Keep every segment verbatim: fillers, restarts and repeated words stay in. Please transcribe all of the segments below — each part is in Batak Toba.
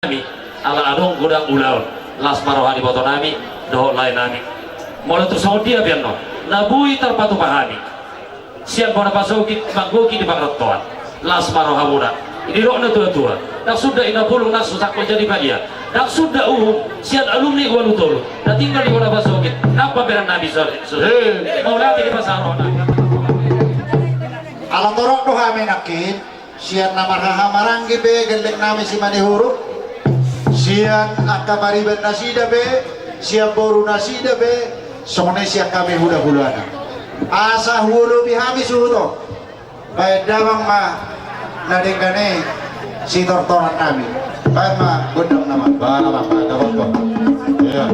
nami, ala adong godang ulaon, las ma roha ni iboto nami dohot lae nami. Molo tung songon dia pe annon na boi tarpatupa hami sian bona pasogit manggohi di pangarantoan, las ma rohamuna. Didok na tua-tua, ndang suda ina bulung na so sangkot jadi badia, ndang suda uhum sian alumni ualu tolu na tinggal di bona pasogit, nang pameran nami sore. Mauliate di pasahat roha nami. Ala torop do hami nangkin. Sian na marhahamaranggi pe gelleng nami Simanihuruk, sian angka pariban nasida pe, sian boru nasida pe, songon i sian hami hulahulana. Asa huolopi hami suhut on, baen damang ma na denggan i sitortoran nami. Baen ma gondang nama. Ba, ba, ba, ba, ba, ba. Iya.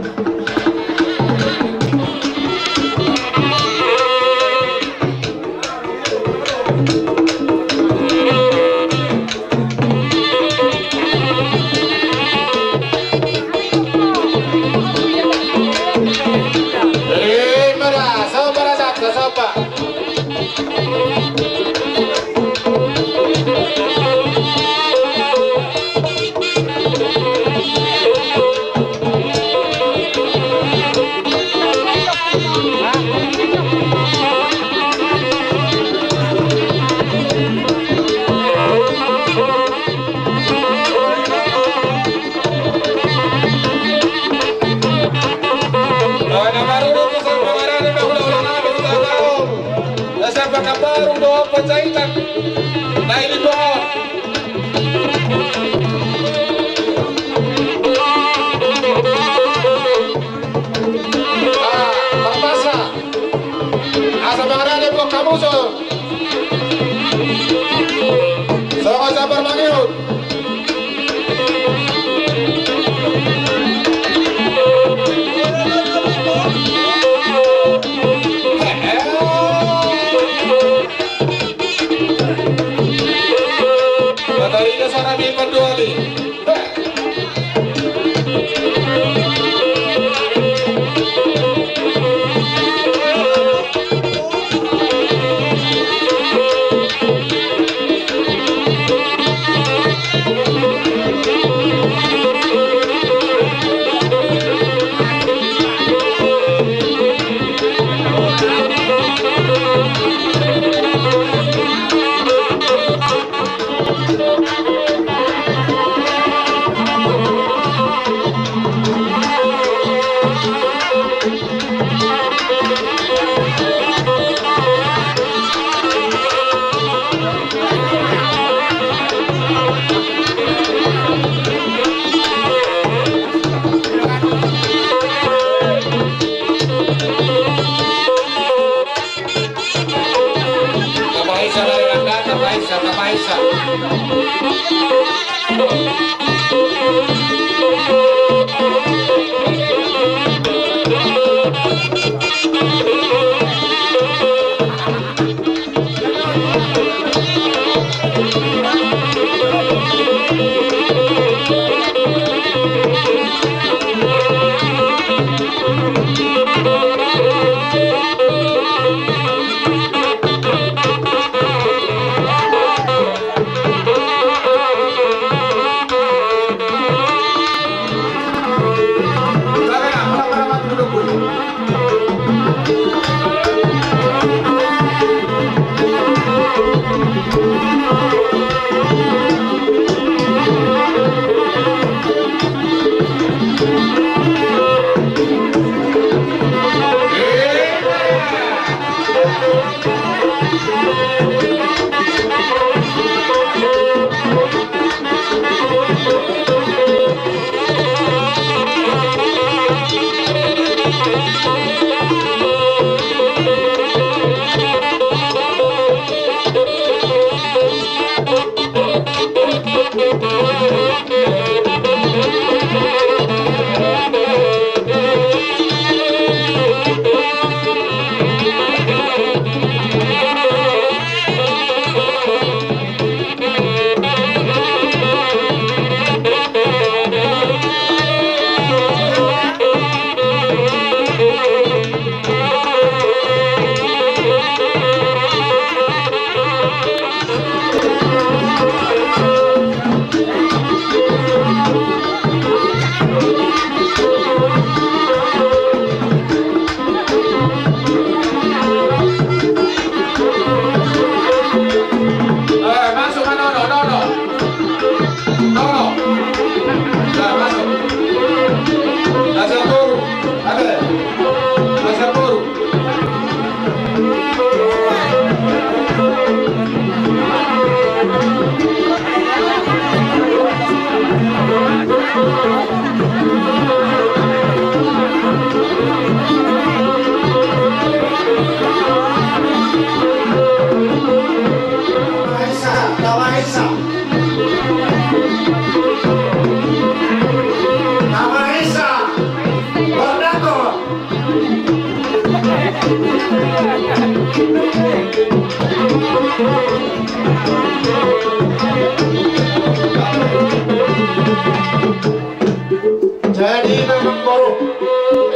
Jadi, namboru,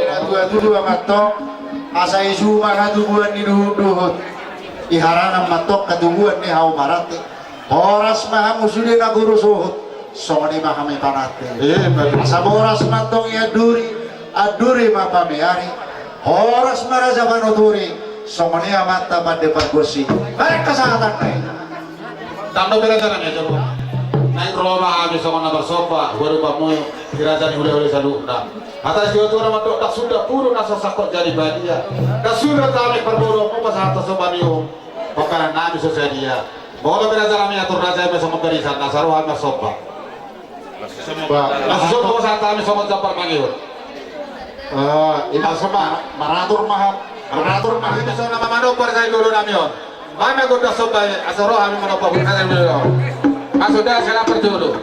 na tua-tua mantong, asa i suda ma hatubuan ni duhut-duhut, i harangan mantong hatubuan ni hau marante. Horas ma hamu sude na guru suhut, songon i ma hami pangantin. Asa boras mantong i anduri, anduri ma pameari. Horas ma raja panuturi, songon i amanta pande pargonsi. Baen hasahatanna i. Tando pe raja nami, jolo. Naeng ro ma hami songon na marsomba, hualumpamuna, di raja ni hulahula saluhutna. Hata ni situa-tua na mandok, ndang suda puru na so sangkot jadi badia. Ndang suda tame parboruonmu pasahat hasombahon i. Pangkalan nami so sadia. Molo pe raja nami atur raja i ma songon barisan, asa ro hami marsomba. Marsomba. Marsomba, pasahat hami songon jambar mangihut. Ah, ima. Marsomba. Maratur ma hami. Maratur ma hami songon na manompa raja ni lolo nami on. Baen ma gondang somba i, asa ro hami manompa raja ni lolo on. Maksudna asa na parjolo.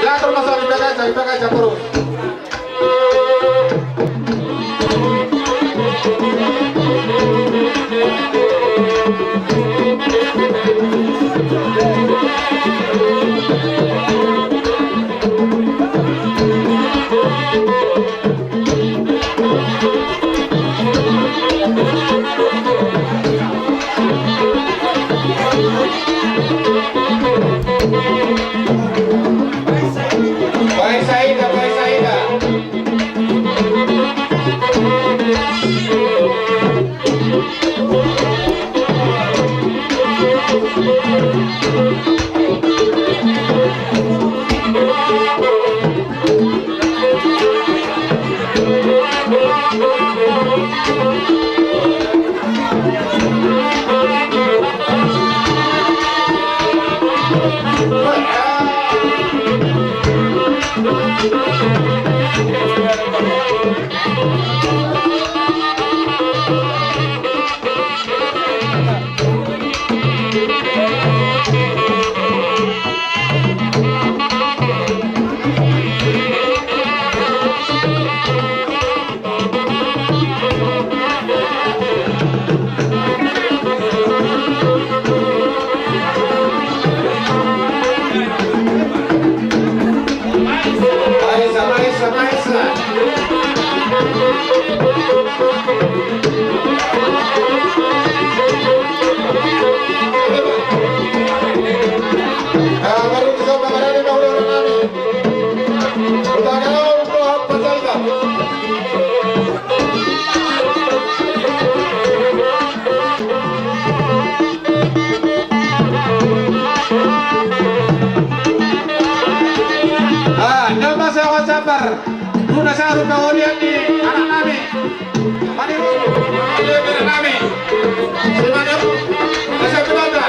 Diatur ma songon i, baen haja, baen haja torus. Baen saida, baen saida. Ah, nama saya Sabar. Guna saru kawalian ni anak nami. Mani ro, mani ro nami. Si mani ro, masa kenapa?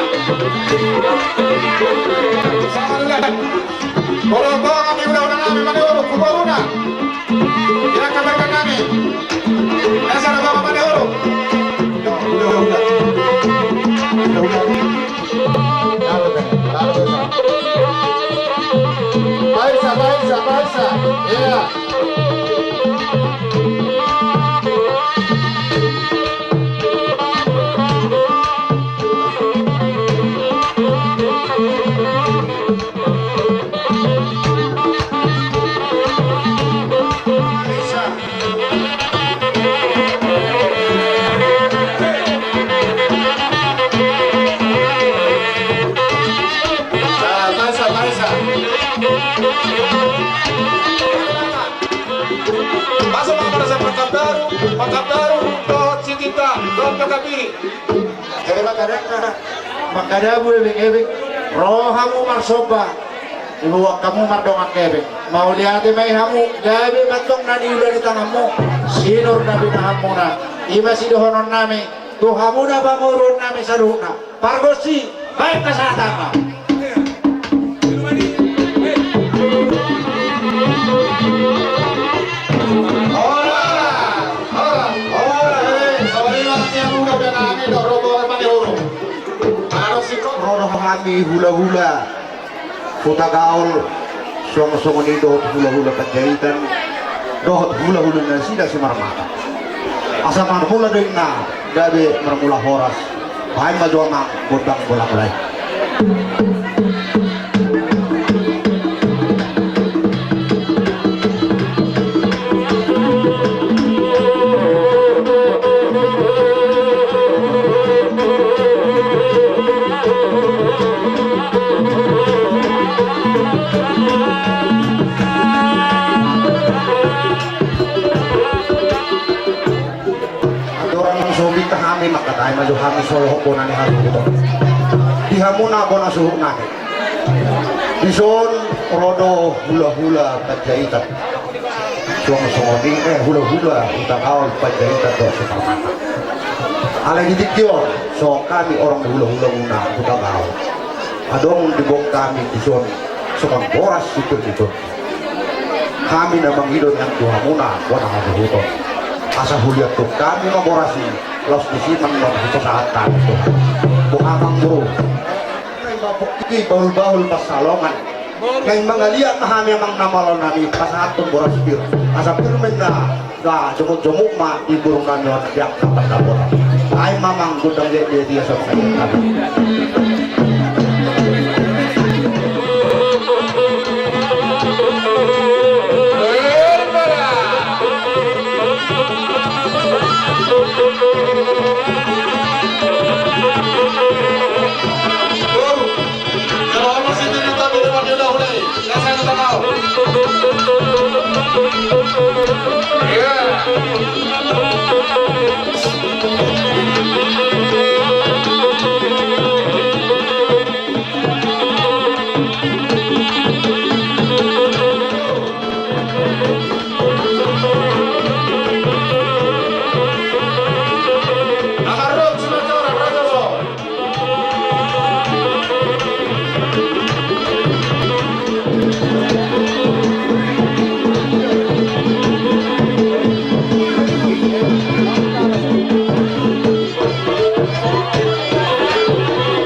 Sama dulu. Kalau kau nami udah, udah nami, mani ro, kubaruna. Dia kabarkan nami. Dasar bapak mani ro. Udah, udah, udah. Udah, udah. Baisa, baisa, baisa. Iya. Baisa, baisa. Masuk ma marasa Pekanbaru, Pekanbaru, dohot Sitinda, dohot Pekapiri. Jadi mangkadangka, mangkadabu ebeng-ebeng, ro hamu marsomba, diboan hamu mardongan hepeng. Mauliate ma i hamu, gabe mantong na niula ni tanganmu, sinur na pinahanmuna. I ma sidohonon nami tu hamu na pamoruon nami saluhutna. Pargonsi, baen hasahatanna. Horas, horas, horas, eh, songon i ma na niula ni tanganmi, dok robo mani ro. Ro do hami hulahula Hutagaol, Suang songon i dohot hulahula Panjaitan, dohot hulahula nasida Simarmata. Asa marmula do inna, gabe marmula horas. Baen ma jo amang gondang bola mulai. Andorang so pinta hami mangkatai ma jo hami solohon bona ni hasuhuton. Di hamuna bona suhut nami. Dison ro do hulahula Panjaitan. Suang songon i, eh, hulahula Hutagaol Panjaitan dohot Simarmata. Alai di tingki on, songon hami orang hulahula muna Hutagaol. Adong diboan hami dison songon boras situ dison. Hami na mangido nian tu hamuna bona hasuhuton. Asa huliathon hami ma boras i, laos disi ma annon hupasahat hami tu hamu. Boha amang boru? Naeng ma pongki bahulbahul pansalongan. Naeng mangaliat ma hami amang na malo nami pasahathon boras pir. Asa pir ma inna. Nah, jomuk-jomuk ma di burung nami on, yang dapat-dapat. Ai mamang gondang dia, dia, dia sama kayak kami.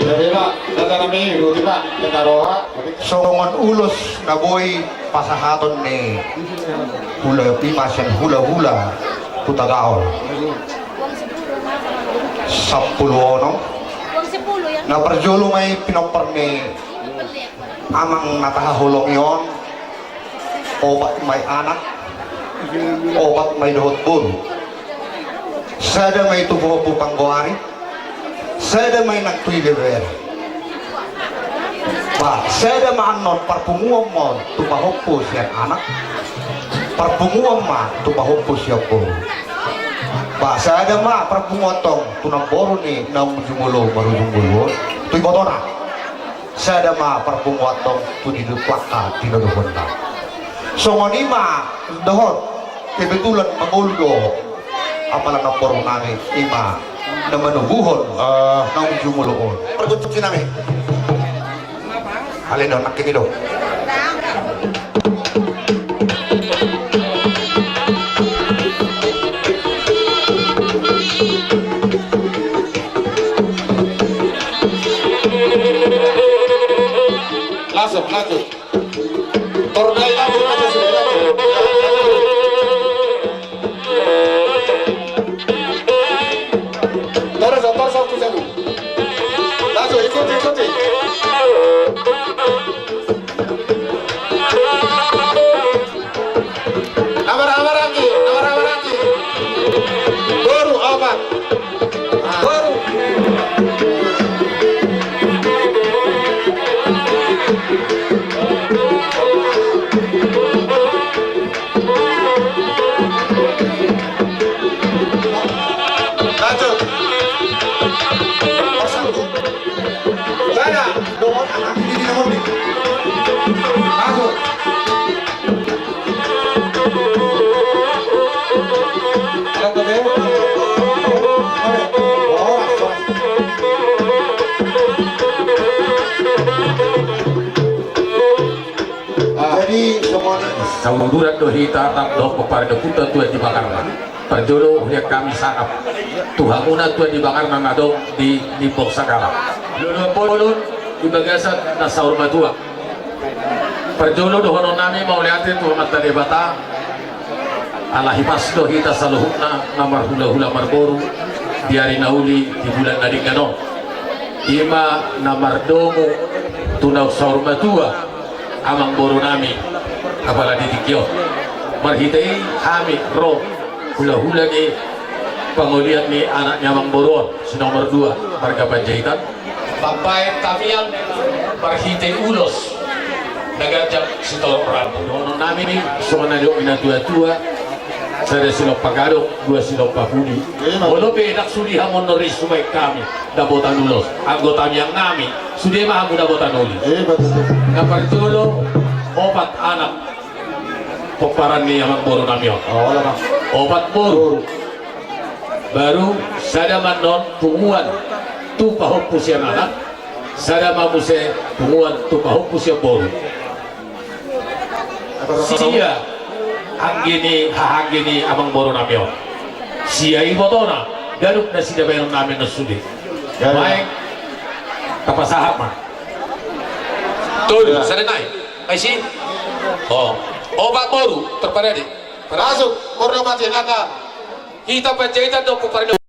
Jadi, Pak, kata kami, Pak, kita roha. Songon ulos na boi pasahaton ni hula, ima sian hulahula Hutagaol. Sampulu onom. Na parjolo ma i pinompar ni amang na tahaholongi on, opat ma i anak, opat ma i dohot boru. Sada ma i tu pahompu panggoari, sada ma i nang tu ibebere. Ba, sada ma annon parpunguan ma on tu pahompu sian anak, parpunguan ma tu pahompu sian boru. Ba, sada ma parpunguan tong tu namboru ni naung jumolo marujung ngolu on, tu ibotona. Sada ma parpunguan tong tu di dua angka tinodohonna. Songon i ma dohot kebetulan mangolu do apala namboru nami ima na manubuhon, eh, naung jumolo on. Pargonsi nami. Ale do, nangkin i do. Langsung, langsung. Tordai langsung aja sudah. Torso, torso tu sana. Langsung ikuti, ikuti. Amar, amar, anggi, amar, amar, anggi. Boru, opat. Boru. Lanjut. Saya, nomor anak ini, nomor ini. Masuk. Jadi, semuanya. Sauduran do hita rap dohot pomparan ni ompunta tuan di Bakarna. Parjolo, huliat hami sangap tu hamuna tuan di Bakarna na adong di Limbong Sagala. Lolo bolon di bagasan na saur matua. Parjolo dohonon nami mauliate tu Amanta Debata. Ala hipas do hita saluhutna na marhulahula marboru di ari na uli di bulan na denggan on. Ima na mardomu tu na saur matua amangboru nami, apala di tingki on. Marhite i hami ro hulahula ni pangolian ni anak ni amangboru on, si nomor dua, marga Panjaitan. Mambaen tangiang marhite ulos na ganjang sitorop rambu. Dohonon nami songon na nidok ni natuatua: Sada silompa gadong, dua silompa pudi. Molo pe ndang sude hamu on nuaeng sude hami dapotan ulos, anggo tangiang nami, sude ma hamu dapotan uli. Na parjolo, opat anak pomparan ni amangboru nami on. Opat boru. Baru sada ma annon punguan tu pahompu sian anak, sada ma muse punguan tu pahompu sian boru. Sia anggi ni hahaanggi ni amangboru nami on. Sia ibotona, ganup nasida baenon nami annon sude. Baen, tapasahat ma. Tolu, sada nai. Ai si. O, opat boru, terparade. Masuk, boru na mati nata. Hita Panjaitan do pomparan.